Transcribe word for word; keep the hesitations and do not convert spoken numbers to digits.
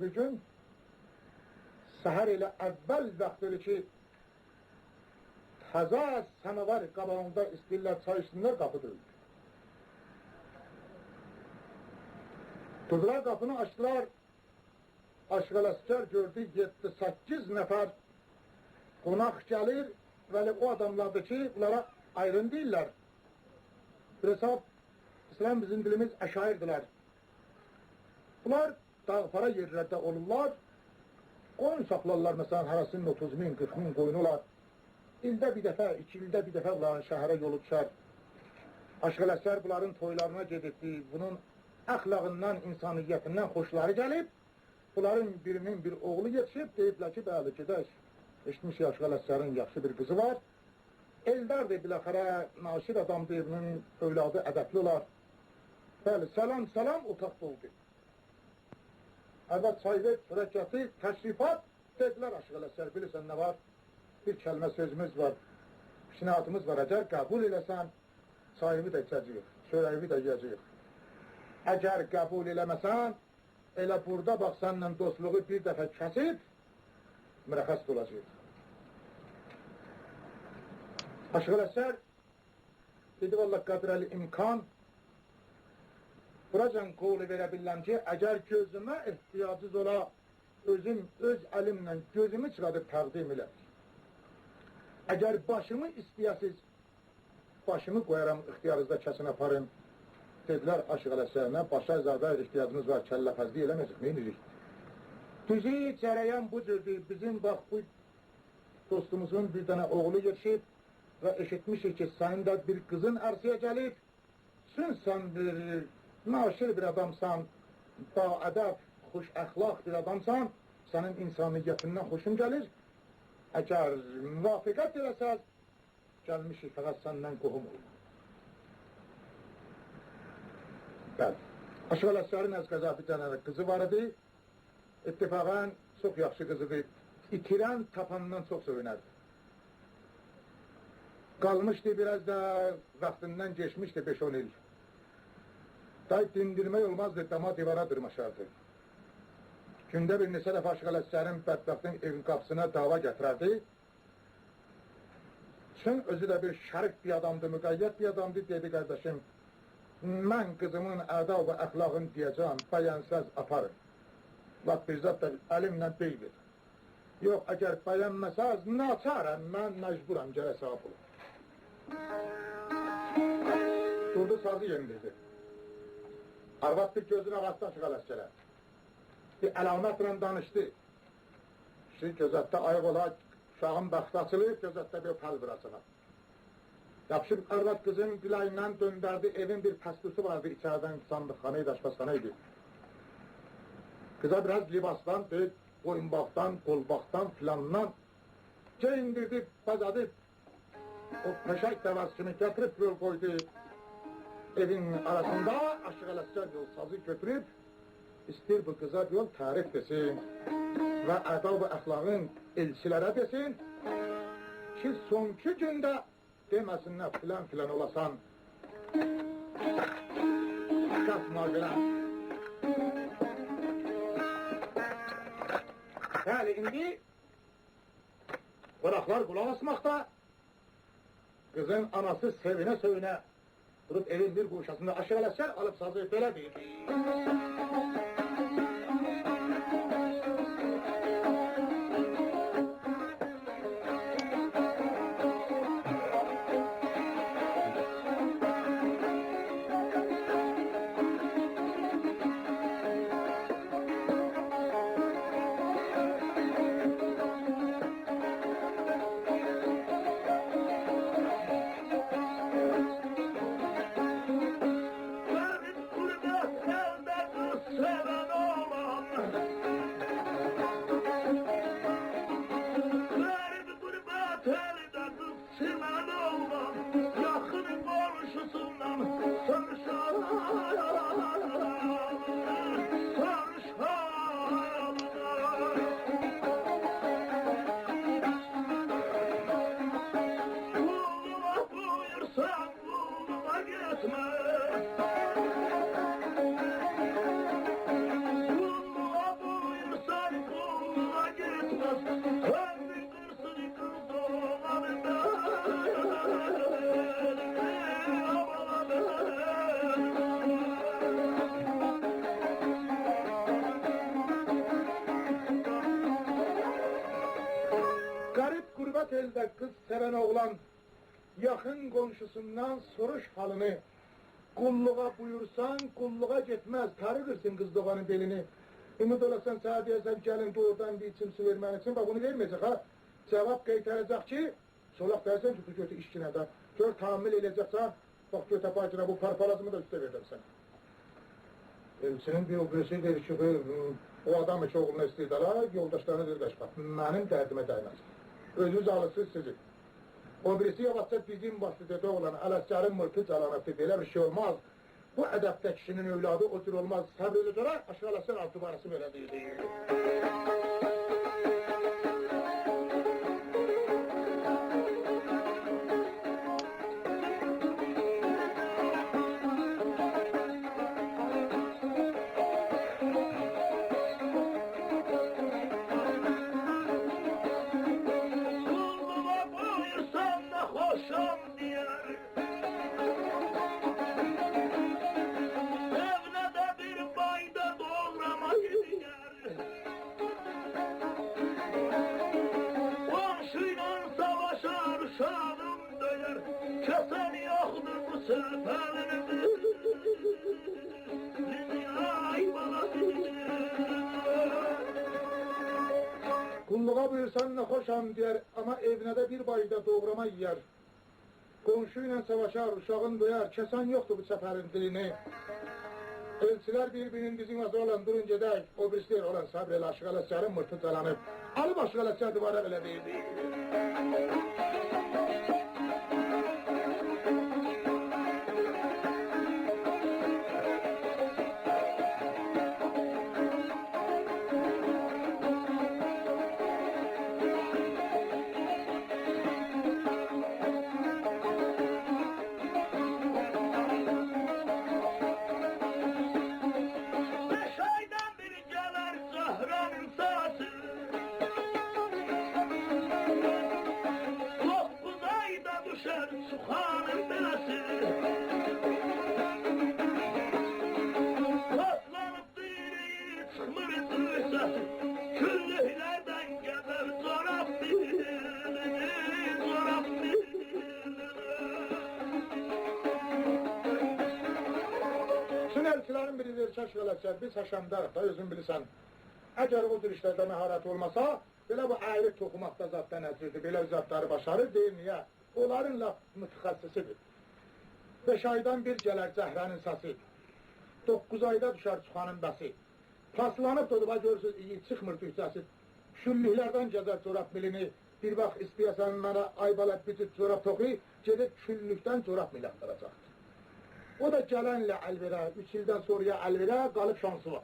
بیر گون سحر ائله اول واخت ائله کی، تازه سماوار قاباغیندا ایسته‌ییرلر چای ایچسینلر، قاپی دؤیولدو. دوردولار، قاپینی آچدیلار. آشیق علعسگر گؤردو، یئددی، سککیز نفر قوناق گلیر. بلی، او آداملاردیر کی، بونلارا آیرین دئییرلر. بیر حساب، مثلا، بیزیم دیلیمیز عشایردیلر. بونلار داغ‌پارا یئرلرده اولورلار. قویون ساخلارلار، مثلا، هره‌سینین اوتوز مین، قیرخ مین قویونو اولار. ایلده بیر دفعه، ایکی ایلده بیر دفعه بونلارین شهره یولو دوشر. آشیق علعسگر بونلارین تویلارینا گئدیبدی. بونون اخلاقیندان، انسانیتیندن خوشلاری گلیب. بونلارین بیرینین بیر اوغلو یئتیشیب، دئییبلر کی، بلی، گئدک. ائشیتمیشیک آشیق علعسگرین یاخشی بیر قیزی وار. ائلداردیر، بالاخره ناشر آدامدیر، بونون اولادی ادبلی اولار. بلی، سلام، سلام، اوتاق دولدو. آرواد چای وئر، چؤرک گتیر، تشریفات. دئدیلر، آشیق علعسگر، بیلیرسن نه وار؟ بیر کلمه سؤزوموز وار، پیشنهادیمیز وار. اگر قبول ائله‌سن، چاییمی دا ایچه‌جه‌ییک، چؤره‌ییمی ده یئیه‌جه‌ییک. اگر قبول ائله‌مه‌سن، ائله بورادا باخ، سنینله دوستلوغو بیر دفعه کسیب، مرخص اولاجاغیق. آشیق علعسگر دئدی، والله قدرالامکان، بوراجان قول وئره بیلیرم کی، اگر گؤزومه احتیاجینیز اولا، اؤزوم اؤز الیمله گؤزومو چیخاردیب تقدیم ائله‌رم. اگر باشیمی ایسته‌یه‌سیز، باشیمی قویارام اختیارینیزدا، کسین آپارین. دئدیلر، آشیق علعسگر، نه باشا زاده احتیاجیمیز وار، کله‌پزلیک ائله‌مه‌یه‌جک، نئینیریک؟ دوزو، جریان بو جوردور. بیزیم، باخ، بو دوستوموزون بیر دنه اوغلو یئتیشیب و ائشیتمیشیک کی، سنین ده بیر قیزین عرصه‌یه گلیب. چون سن بیر ناشر بیر آدامسان، باادب، خوش اخلاق بیر آدامسان، سنین انسانیتیندن خوشوم گلیر. اگر موافقت ائله‌سز، گلمیشیک فقط سندن قوهوم اولماغا. بلی. آشیق علعسگرین از قضا بیر دنه قیزی وار ایدی. اتفاقا چوخ یاخشی قیز ایدی. ایتیرن تاپاندان چوخ سؤیونردی. قالمیشدی، بیر آز دا واختیندان کئچمیشدی، بئش-اون ایل. دای دیندیرمک اولمازدی، داما دیوارا دیرماشاردی. گونده بیر نئچه دفعه آشیق علعسگرین بدبختین ائوین قاپیسینا دعوا گتیرردی. چون اؤزو ده بیر شریف بیر آدامدی، مقید بیر آدامدی، دئدی، قارداشیم، من قیزیمین آداب و اخلاقینی دئیه‌جم، بینسز آپارین. لاپ بیر زاد دا الیمله دئییل. یوخ، اگر بینمه‌سز، ناچارام، من مجبورام، گرک صاحیب اولوم. دوردو، سازی یئندیردی. آرواد بیر گؤزونو آغارتدی آشیق علعسگره. بیر علامتله دانیشدی. کیشی گؤزتده آییق اولا، اوشاغین بختی آچیلیر، گؤزتده بیر پل ووراسینا. یاپیشیب آرواد قیزین بیله‌ییندن دؤندردی، ائوین بیر پستوسو واردی، ایچریدن صاندیقخانا ایدی، آشپزخانا ایدی. قیزا بیر آز لباسدان، بیر بویون‌باغدان، قولباغدان فیلاندان گئییندیردی، بزه‌دی. او پشک دوه‌سی کیمی گتیریب یول قویدو ائوین آراسیندا. آشیق علعسگر یول سازی گؤتوروب، ایسته‌ییر بو قیزا یول تعریف دئسین و آداب و اخلاقین ائلچیلره دئسین کی، سونکی گونده دئمه‌سینلر فلان فلان اولاسان، قاتما فلان. بلی، ایندی قوناقلار قولاق آسماقدا، قیزین آناسی سئوینه-سئوینه دوروب ائوین بیر گوشه‌سینده. آشیق علعسگر آلیب سازی بئله دئییر. ائلده قیز سئون اوغلان، یاخین قونشوسوندان سوروش حالینی. قوللوغا بویورسان، قوللوغا گئتمز، تاری قیرسین قیز دوغانین بئلینی. اومید اولاسان، سنه دئیه‌سن، گلین دوغرودان بیر ایچیم سو وئر منیم اوچون، باخ، بونو وئرمه‌یه‌جک ها. جاواب قایتاراجاق کی، سولاق دئیه‌سن کی، تو گؤتور ایچگینه ده. گؤر، تحمل ائله‌یه‌جکسن، باخ، گؤتور باجینا، بو پارپالازیمی دا اوسته وئریرم سنه. ائلچی‌نین بیر او بیریسی دئییر کی، بو، او آدام کی، اوغلونا ایسته‌ییر ده، یولداشلارینا دئییر، قاچ باخ، منیم دردیمه دیمز. اؤزونوز آلیرسینیز سیزی. او بیریسی یاواشجا دیزین باسدی، دئدی، اوغلان، علعسگرین میرتی جالانیبدیر، بئله بیر شئی اولماز. بو ادبده کیشی‌نین اولادی او جور اولماز. صبر ائله گؤرک، آشیق علعسگر دوباره‌سی بئله دئییر. قوللوغا بویورسان، ناخوشام دئیر. ائوینه ده بیر بایدا دوغراما یئیر. قونشو ایله ساواشار، اوشاغین دؤیر. کسن یوخدور بو سفرین بیزی، آی بالاسی. قوللوغا بویورسان، ناخوشام دئیر، آمما ائوینه ده بیر بایدا دوغراما یئیر. قونشو ایله ساواشار، اوشاغین دؤیر، کسن یوخدور بو چپرین دیلینی. ائلچی‌لر بیر-بیری‌نین دیزین باسیر، اولان، دورون گئدک. او بیریسی دئییر، اولان، صبر ائله، آشیق علعسگرین میرتی جالانیب. آلیب آشیق علعسگر دوباره بئله دئییر. بئش آیدان بیر گلر زهرانین ساسی. دوققوز آیدا دوشر چوخانین بئله‌سی. پاسلانیب دیری چیخمیر دوشسه، کوللوکلردن گزر جوراب دیلینی، جوراب دیلینی. چون ائلچی‌لرین بیری دئییر کی، آشیق علعسگر، بیز حشمداریق دا، اؤزون بیلیرسن. اگر او جور ایشلرده مهارت اولماسا، بئله بو اَیری توخوماقدا زاددا نه‌جوردور، بئله زادلاری باشاریر، دئییر، نییه؟ اونلارین لاپ متخصصی‌دیر. بئش آیدان بیر گلر زهره‌نین سسی، دوققوز آیدا دوشر چوخانین بسی. پاسلانیب دودووا گؤرورسوز، ایی چیخمیر تورکجه‌سی. کوللوکلردن گزر جوراب میلینی. بیر واخت ایسته‌یه‌سن منه، آی بالا، بیر جوت جوراب توخو، گئدیب کوللوکدن جوراب میلی آختاراجاقدیر. او دا گلنله ال‌وئره، اوچ ایلدن سونرایا ال‌وئره، قالیب شانسی وار.